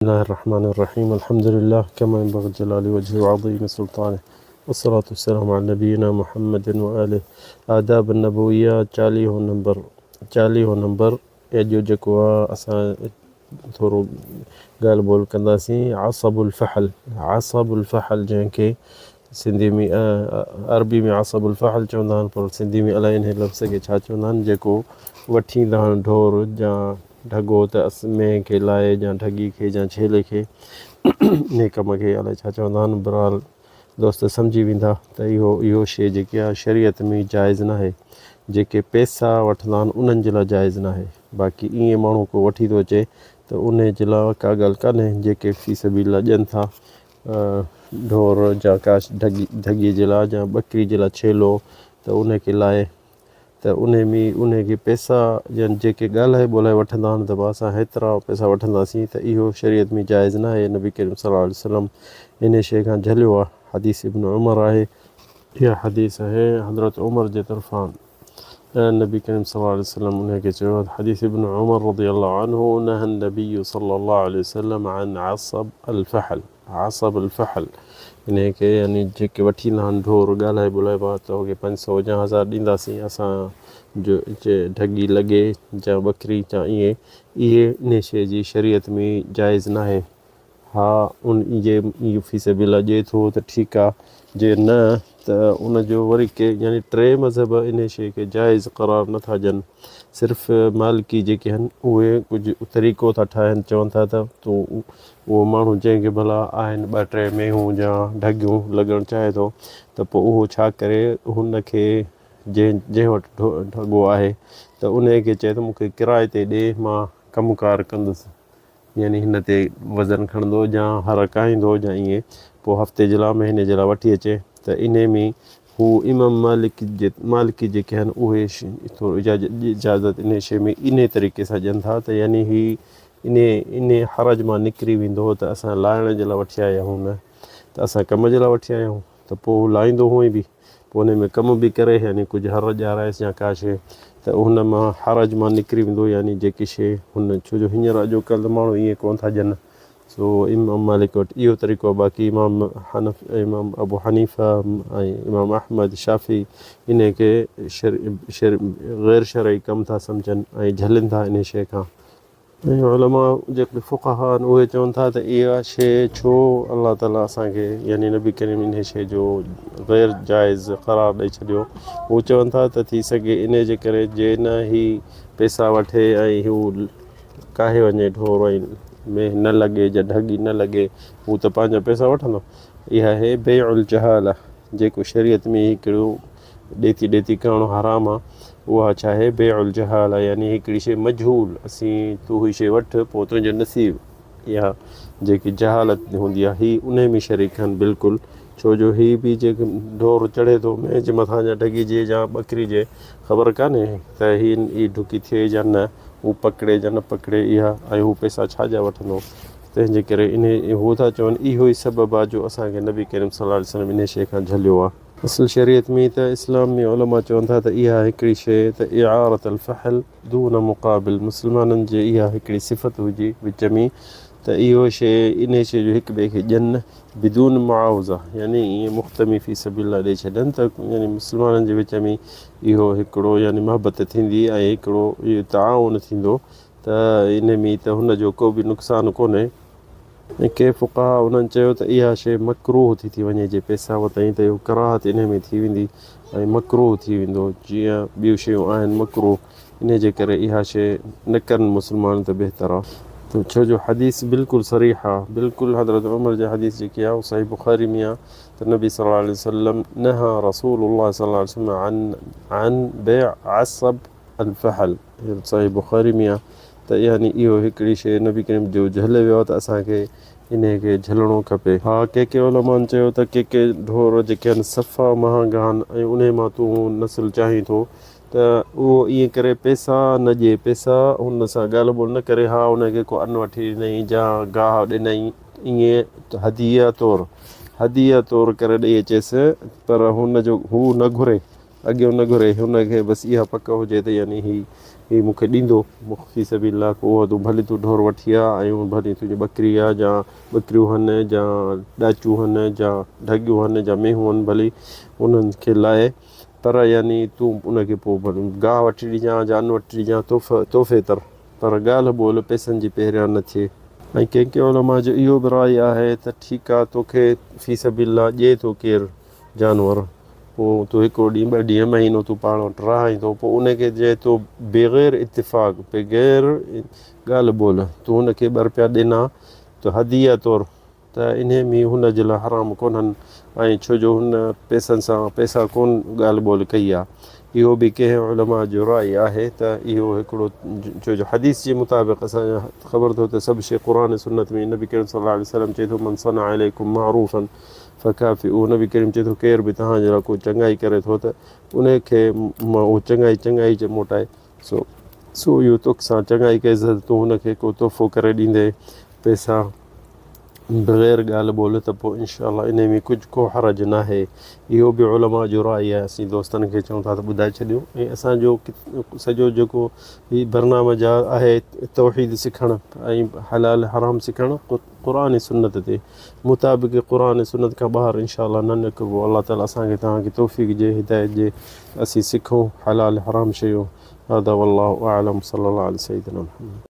الله الرحمن الرحيم الحمد لله كما ينبغي لجلال وجهه وعظيم سلطانه والصلاة والسلام على نبينا محمد وآله. آداب النبويه چاليهون نمبر چاليهون نمبر اڄ جيڪو آ اسان ٿورو ڳالهه ٻولهه ڪنداسين عصب الفحل عصب الفحل جنهن کي سنڌي ۾ عربي ۾ عصب الفحل چوندا آهن پر سنڌي ۾ الائي انهي لفظ کي ڇا چوندا آهن جيڪو وٺيندا آهن ڍور يا ڍڳو ته اس مينهن کي لائي يا ڍڳي کي يا ڇيلي کي انهي ڪم کي الائي ڇا چوندا آهن بهرحال دوست سمجهي ويندا ته اهو اهو شي جيڪي آهي شريعت ۾ جائز ناهي جيڪي پيسا وٺندا آهن انهن جي لاء جائز ناهي باقي ائين ماڻهو ڪو وٺي ٿو اچي ته انهي جي لاء ڪا ڳالهه ڪانهي جيڪي في سبيل الله ڏين ٿا ڍور يا ڪا ڍڳي ڍڳي جي لاء يا ٻڪري جي لاء ڇيلو ته انهي کي لائي ته انهي ۾ انهي کي پئسا يا جيڪي ڳالهائي ٻولهائي وٺندا آهن ته ڀا اسان هيترا پئسا وٺنداسين ته اهو شريعت ۾ جائز ناهي نبي ڪريم صلي الله عليه وسلم انهي شيء کان جهليو آهي حديث ابن عمر آهي. اها حديث آهي حضرت عمر جي طرفان نبي ڪريم صلي الله عليه وسلم انهي کي چيو حديث ابن عمر رضي الله عنه نهى النبي صلي الله عليه وسلم عن عصب الفحل عصب الفحل انهيء کي يعني جيڪي وٺي ايندا آهن ڍور ڳالهائي ٻولهائي بعد ته اوکي پنج سو يا هزار ڏينداسين اسان جو جي ڍڳي لڳي يا ٻڪري يا ائين اهي انهيء شيء جي شريعت ۾ جائز ناهي ها ان جي اهو في سبيل الله ڏئي ٿو ته ٺيڪ آ جي نه ته ان جو وري ڪي يعني ٽي مذهب انهيء شيء کي جائز قرار نٿا ڏين صرف مالڪي جيڪي آهن اهي ڪجهه طريقو ٿا ٺاهن چون ٿا ته تون اهو ماڻهو جنهن کي ڀلا آهن ٻه ٽي مينهون يا ڍڳيون لڳڻ چاهي ٿو ته پوء اهو ڇا ڪري هن کي جنهن جنهن وٽ ڍڳو آهي ته انهي کي چئي ته مون کي ڪرائي تي ڏي مان ڪم ڪار ڪندس يعني هن تي وزن کڻندو يا هر ڪاهيندو يا ائين پوء هفتي جي لاء مهيني جي لاء وٺي اچي ته انهي ۾ هو امام مالڪ جي مالڪي جيڪي آهن اهي ٿورو اجازت انهي شيء ۾ انهي طريقي سان ڏين ٿا ته يعني هي انهي انهي حرج مان نڪري ويندو ته اسان لائڻ جي لاء وٺي آيا آهيون نه ته اسان ڪم جي لاء وٺي آيا آهيون ته پوء هو لائيندو هونئن به پوء انهي ۾ ڪم به ڪري يعني ڪجهه هر ڄارائيس يا ڪا شيء ته ان مان حرج مان نڪري ويندو يعني جيڪي شيء هن ڇو جو هينئر اڄوڪلهه ته ماڻهو ائين ڪونه ٿا ڄن سو امام مالڪ وٽ اهو طريقو آهي باقي امام حنف امام ابو حنيفه ۽ امام احمد شافعي انهي کي شر غير شرعي ڪم ٿا سمجهن ۽ جهلين ٿا انهي شيء کان. ۽ علماء جيڪي فقها آهن اهي چون ٿا ته اها شيء ڇو الله تعالي اسان کي يعني نبي ڪريم انهي شيء جو غير جائز قرار ڏئي ڇڏيو هو چون ٿا ته ٿي سگهي انهي جي ڪري جي نه هي پئسا وٺي ۽ هو ڪاهي وڃي ڍور ۽ مينهن نه لڳي يا ڍڳي نه لڳي هو ته پنهنجا پئسا وٺندو اها آهي بيع الجهاله جيڪو شريعت ۾ هڪڙو ڏيتي ڏيتي ڪرڻ حرام آ اها ڇا آهي بيع الجهاله يعني هڪڙي شيء مجهول اسين تون هي شيء وٺ پوء تنهنجو نصيب اها جيڪي جهالت هوندي آ هي انهي ۾ شريڪ آهن بلڪل ڇو جو هي به جيڪي ڍور چڙهي ٿو مينهن جي مٿان يا ڍڳي جي يا ٻڪري جي خبر ڪانهي ته هي هي ڍڪي ٿئي يا نه هو پڪڙي يا نه پڪڙي اها ۽ هو پئسا ڇا جا وٺندو تنهن جي ڪري انهي هو ٿا چون اهو ئي سبب آ جو اسان کي نبي ڪريم صلي الله عليه وسلم انهي شيء کان جهليو آ. اصل شريعت ۾ ته اسلام ۾ علماء چون ٿا ته اها هڪڙي شيء ته اعارة الفحل دون مقابل مسلمانن جي اها هڪڙي صفت هجي وچ ۾ ته اهو شيء انهي شيء جو هڪ ٻئي کي ڏين بدون معاوضه يعني ائين مفت ۾ في سبيل الله ڏئي ڇڏين ته يعني مسلمانن جي وچ ۾ اهو هڪڙو يعني محبت ٿيندي ۽ هڪڙو اهو تعاون ٿيندو ته انهي ۾ ته هن جو ڪو به نقصان ڪونهي. ۽ ڪي فقهاء انهن چيو ته اها شيء مڪروه ٿي ٿي وڃي جي پئسا وتائين ته اهو ڪراهت انهي ۾ ٿي ويندي ۽ مڪروه ٿي ويندو جيئن ٻيون شيون آهن مڪروه انهي جي ڪري اها شيء نه ڪن مسلمان ته بهتر آ. ته ڇو جو حديث بلڪل صريح آ بلڪل حضرت عمر جي حديث جيڪي آ اهو صحيح بخاري ۾ آ ته نبي صلي الله عليه وسلم نهي رسول الله صلي الله عليه وسلم عن عن بيع عصب الفحل صحيح بخاري ۾ آ ته يعني اهو هڪڙي شيء نبي ڪريم جو جهلي ويو آ ته اسان کي انهي کي جهلڻو کپي. ها ڪي ڪي علمائن چيو ته ڪي ڪي ڍور جيڪي آهن صفا مهانگا آهن ۽ انهي مان تون نسل چاهين ٿو ته اهو ائين ڪري پئسا نه ڏي پئسا هن سان ڳالهه ٻولهه نه ڪري ها ان کي ڪو ان وٺي ڏنائين يا گاهه ڏنائين ائين هديه طور هديه طور ڪري ڏئي اچيس پر هن جو هو نه گهري اڳيون نه گهري، هن کي بس اها پڪ هجي ته يعني هي هي مون کي ڏيندو في سبيل الله پوء اهو تون ڀلي تون ڍور وٺي آ ۽ ڀلي تنهنجي ٻڪري آ جا ٻڪريون هن جا ڏاچيون هن جا ڍڳيون هن جا مينهون هن ڀلي انهن کي لاء پر يعني تون ان کي پوء ڀلي گاهه وٺي ڏجان جا ان وٺي ڏجان تحفي طرح پر ڳالهه ٻولهه پئسن جي پهريان نه ٿئي. ۽ ڪنهن ڪنهن علماء جو اهو به راء آهي ته ٺيڪ آ توکي في سبيل الله ڏئي ٿو ڪير جانور پوء تون هڪڙو ڏينهن ٻه ڏينهن مهينو تون پاڻ وٽ رهائين ٿو پوء ان کي جي تو بغير اتفاق بغير ڳالهه ٻولهه تون هن کي ٻه رپيا ڏنا ته هديه طور ته انهي ۾ هن جي لاء حرام ڪونهن ۽ ڇو جو هن پئسن سان پئسا ڪون ڳالهه ٻولهه ڪئي آ. اهو به ڪنهن علماء جو راء آهي ته اهو هڪڙو ڇو جو حديث جي مطابق اسان کي خبر اٿو ته سڀ شيء قرآن ۽ سنت ۾ نبي ڪريم صلي الله عليه وسلم چئي ٿو من صنع اليڪم معروفا فڪافئوه نبي ڪريم چئي ٿو ڪير به توهان جي لاء ڪو چڱائي ڪري ٿو ته انهي کي اهو چڱائي چڱائي جي موٽائي سو سو اهو توک سان چڱائي ڪئي ته تون هن کي ڪو تحفو ڪري ڏيندين پئسا بغير ڳالهه ٻولهه ته پوء انشاء الله انهي ۾ ڪجهه ڪو حرج ناهي اهو به علماء جو راء آهي اسين دوستن کي چئون ٿا ته ٻڌائي ڇڏيو ۽ اسان جو سڄو جيڪو هي برنامج آهي توحيد سکڻ ۽ حلال حرام سکڻ قرآن ۽ سنت تي مطابق قرآن ۽ سنت کان ٻاهر انشاء الله نه نڪربو الله تعالي اسان کي توهان کي توفيق ڏي هدايت ڏي اسين سکون حلال حرام شيون هذا والله اعلم صلي الله علي سيدنا محمد.